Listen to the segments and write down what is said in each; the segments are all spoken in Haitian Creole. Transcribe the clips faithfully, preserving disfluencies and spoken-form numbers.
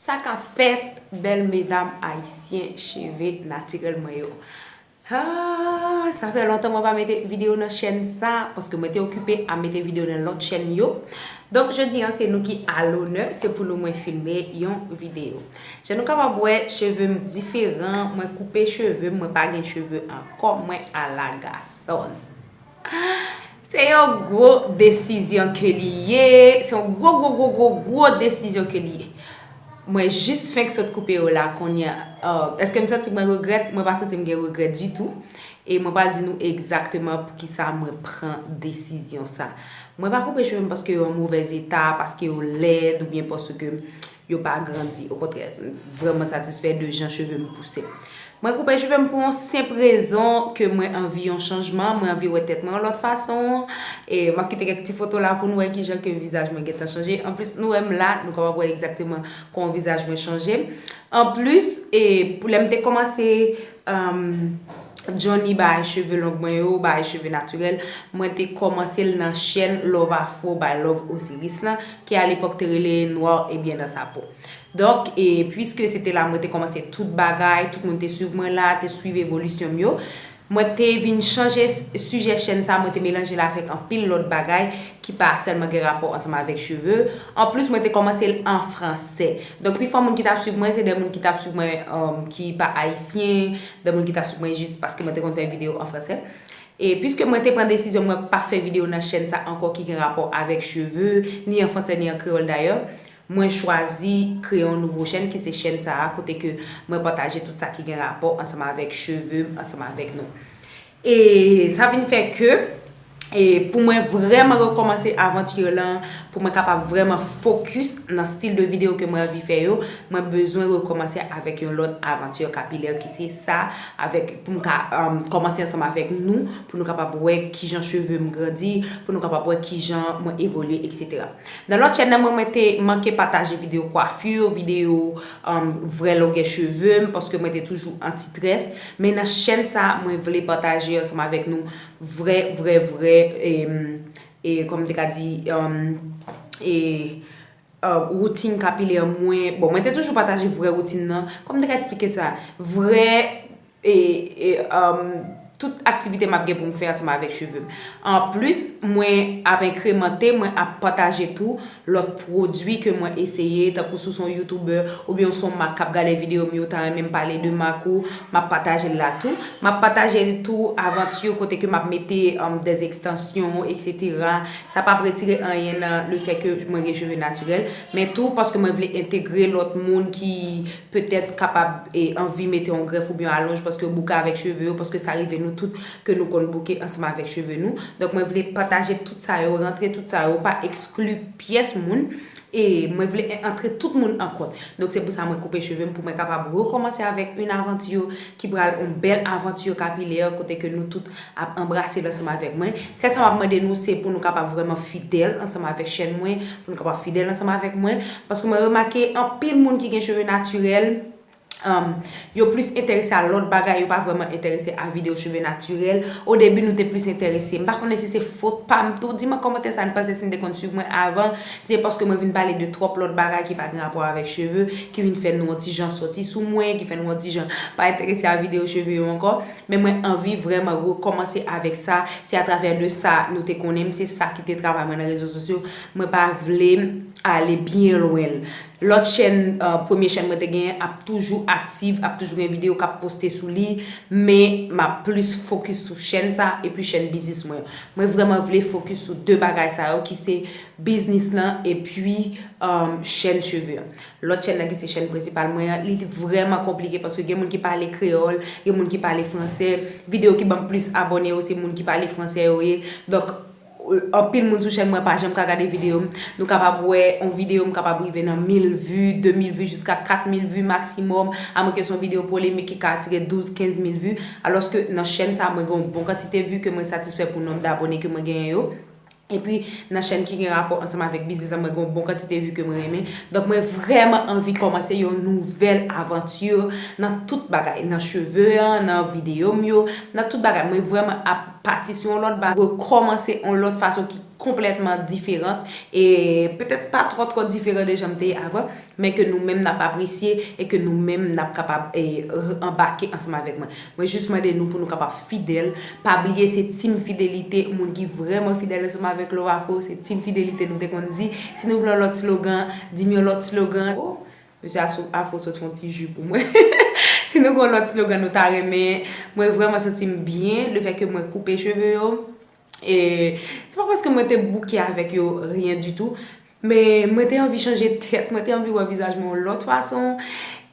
Sa ka fèt, bèl medam ayisyen cheve natirèl mwen yo. Ah, sa fè lontan mwen pa mete videyo nan chèn sa, paske mwen te okipe a mete videyo nan lòt chèn yo. Donk, jodi a, se nou ki a lonè, se pou nou mwen filme yon videyo. Jan nou kapab wè, cheve m diferan, mwen koupe cheve m, mwen pa gen cheve ankò, mwen ala gasòn. Se yon gwo desizyon ke li ye. Se yon gwo, gwo, gwo, gwo, gwo desizyon ke li ye. Mwen jis fenk sot koupe yo la kounye a. Uh, èske m santi mwen regrèt? Mwen pa santi m gen regrèt ditou. E mwen pral di nou egzakteman poukisa mwen pran desizyon sa. Mwen pa koupe cheve m paske yo an movèz eta, paske yo lèd oubyen paske yo pa grandi. Okontrè, m vrèman satisfè de jan cheve m pouse. Mwen koupe cheve m pou yon senp rezon ke mwen anvi yon chanjman, mwen anvi wè tèt mwen yon lòt fason. E m ap kite kèk ti foto la pou nou wè kijan ke vizaj mwen gentan chanje. Anplis, nou wè m la, nou kapab wè egzakteman kòman vizaj mwen chanje. Anplis, e pou lè m te kòmanse, um, Johnny bay cheve long mwen yo, bay cheve natirèl, mwen te kòmanse l nan chèn Love Afro by Love Osiris lan, ki alepòk te rele Noir et bien dans sa peau. Donk, e, puiske se te la mwen te kòmanse tout bagay, tout moun te swiv mwen la, te swiv evolisyon m yo, mwen te vin chanje s-, sijè chèn sa, mwen te melanje l avèk anpil lòt bagay ki pa sèlman gen rapò ansanm avèk cheve. Anplis, mwen te kòmanse l an fransè. Donk, pifò moun ki t ap swiv mwen, se de moun ki t ap swiv mwen, um, ki pa ayisyen, de moun ki t ap swiv mwen jis paske mwen te konn fè videyo an fransè. E puiske mwen te pran desizyon mwen pa fè videyo nan chèn sa ankò ki gen rapò avèk cheve, ni an fransè, ni an kreyòl dayè, mwen chwazi kreye yon nouvo chèn ki se chèn sa a, kote ke mwen pataje tout sa ki gen rapò ansanm avèk cheve m, ansanm avèk nou. E sa vin fè ke, e pou mwen vrèman rekòmanse avanti lan, pou mwen kapab vrèman fokis nan stil de videyo ke mwen anvi fè yo, mwen bezwen rekòmanse avèk yon lòt avanti kapilè ki se sa, avèk, pou m ka, um, kòmanse ansanm avèk nou, pou nou kapab wè kijan cheve m grandi, pou nou kapab wè kijan mwen evolye, etsetera. Nan lòt chèn nan mwen, mwen te manke pataje videyo kwafi, videyo, um, vrè longè cheve m, paske mwen te toujou anti-très. Men nan chèn sa, mwen vle pataje ansanm avèk nou vrè, vrè, vrè, e, e, kòman m te ka di, um, e, uh, woutin kapilè mwen. Bon, mwen te toujou pataje vrè woutin nan. Kòman m te ka eksplike sa? Vrè, e, e, um, tout aktivite m ap gen pou m fè ansanm avèk cheve m. Anplis, mwen ap enkremante, mwen ap pataje tou lòt pwodui ke mwen eseye, tankou si w se yon youtubè oubyen w se yon mak k ap gade videyo m yo, w ta renmen m pale de mak ou, m ap pataje l la tou. M ap pataje tou avanti kote ke m ap mete, um, des extensions, etsetera. Sa p ap retire anyen nan le fè ke mwen gen cheve natirèl, men tou paske mwen vle entegre lòt moun ki petèt kapab, e, anvi mete yon grèf oubyen alonj paske yo bouke avèk cheve yo, paske sa rive nou tout ke nou konn bouke ansanm avèk cheve nou. Donk, mwen vle pataje tout sa yo, rantre tout sa yo, pa ekskli pyès moun. E mwen vle antre tout moun an kont. Donk, se pou sa mwen koupe cheve m, pou mwen kapab rekòmanse avèk yon avanti ki pral yon bèl avanti kapilè, kote ke nou tout ap anbrase l ansanm avèk mwen. Sèl sa m ap mande nou, se pou nou kapab vrèman fidèl ansanm avèk chèn mwen, pou nou kapab fidèl ansanm avèk mwen, paske mwen remake anpil moun ki gen cheve natirèl, um, yo plis enterese a lòt bagay, yo pa vrèman enterese a videyo cheve natirèl. O debi, nou te plis enterese. M pa konnen si se fot pa m tou. Di m an kòmantè sa n panse si n te konn swiv mwen avan. Si se paske mwen vin pale de twòp lòt bagay ki pa gen rapò avèk cheve, ki vin fè nou yon ti jan sòti sou mwen, ki fè nou yon ti jan pa enterese a videyo cheve yo ankò. Men mwen anvi vrèman rekòmanse avèk sa. Se atravè de sa nou te konnen m, se sa ki te travay mwen nan rezo sosyo. Mwen pa vle ale byen lwen l. Lòt chèn, uh, premye chèn mwen te genyen ap toujou aktif, ap toujou gen videyo k ap poste sou li, men m ap plis fokis sou chèn sa epi chèn biznis mwen. Mwen vrèman vle fokis sou de bagay sa yo ki se biznis lan epi, um, chèn cheve an. Lòt chèn nan ki se chèn prensipal mwen an, li vrèman konplike paske gen moun ki pale kreyòl, gen moun ki pale fransè. Videyo ki ban m plis abòne yo se moun ki pale fransè yo ye. Donk, anpil moun sou chèn mwen pa janm ka gade videyo m. Nou kapab wè yon videyo m kapab rive nan mil vi, de mil vi jiska kat mil vi maksimòm, amwenke se yon videyo polemik ki ka atire douz, kenz mil vi. Alòske nan chèn sa, mwen gen yon bon kantite vi ke mwen satisfè pou nonb dabòne ke mwen genyen yo. Epi, nan chèn ki gen rapò ansanm avèk biznis lan, mwen gen yon bon kantite vi ke mwen renmen. Donk, mwen vrèman anvi kòmanse yon nouvèl avanti nan tout bagay, nan cheve an, nan videyo m yo, nan tout bagay. Mwen vrèman ap pati sou yon lòt bagay, rekòmanse yon lòt fason ki konplètman diferan e petèt pa twò twò diferan de jan m te ye avan, men ke nou menm n ap apresye e ke nou menm n ap kapab e, anbake ansanm avèk mwen. Mwen jis mande nou pou nou kapab fidèl. Pa bliye se Team Fidelite, moun ki vrèman fidèl ansanm avèk Love Afro, se Team Fidelite nou te konn di. Si nou vle yon lòt slogan, di m yon lòt slogan. Mesye Afro sot fè yon ti ji pou mwen. Si nou gen yon lòt slogan nou ta renmen, mwen vrèman santi m byen lefètke mwen koupe cheve yo. E se pa paske mwen te bouke avèk yo, rien du tout, men mwen te anvi chanje tèt, mwen te anvi wè vizaj mwen yon lòt fason.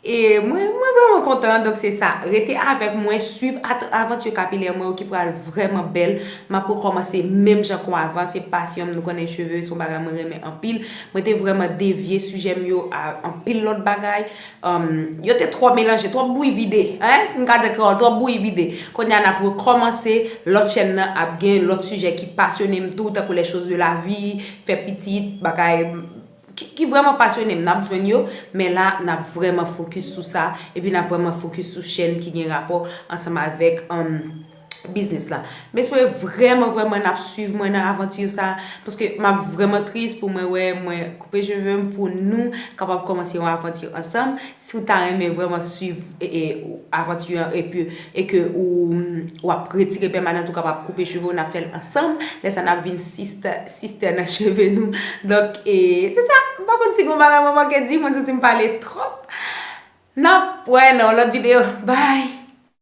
E mwen, mwen vrèman kontan, donk se sa. Rete avèk mwen, swiv at- avanti kapilè mwen yo ki pral vrèman bèl. M ap rekòmanse menm jan kon avan, se pasyon m, nou konnen cheve se yon bagay mwen renmen anpil. Mwen te vrèman devye sijè m yo a anpil lòt bagay. Um, yo te twò melanje, twò bouyi vide, hein? Si n ka di an kreyòl, twò bouyi vide. Kounye a n ap rekòmanse, lòt chèn nan ap gen lòt sijè ki pasyone m tou, tankou les choses de la vie, fè pitit, bagay ki, ki vrèman pasyone m, n ap jwenn yo, men la, n ap vrèman fokis sou sa, epi n ap vrèman fokis sou chèn ki gen rapò ansanm avèk, um, biznis la. M espere vrèman, vrèman n ap swiv mwen nan avanti sa, paske m ap vrèman tris pou mwen wè mwen koupe cheve m pou nou kapab kòmanse yon avanti ansanm. Si w ta renmen vrèman swiv e, e, avanti an epi e ke ou, w ap retire pèmanant, ou kapab koupe cheve w, n ap fè l ansanm. Lè sa n ap vin sister, sister nan cheve nou. Donk, e, se sa. M pa konn si gon bagay mwen manke di, mwen santi m pale twòp. N ap wè nan yon lòt videyo. Bye!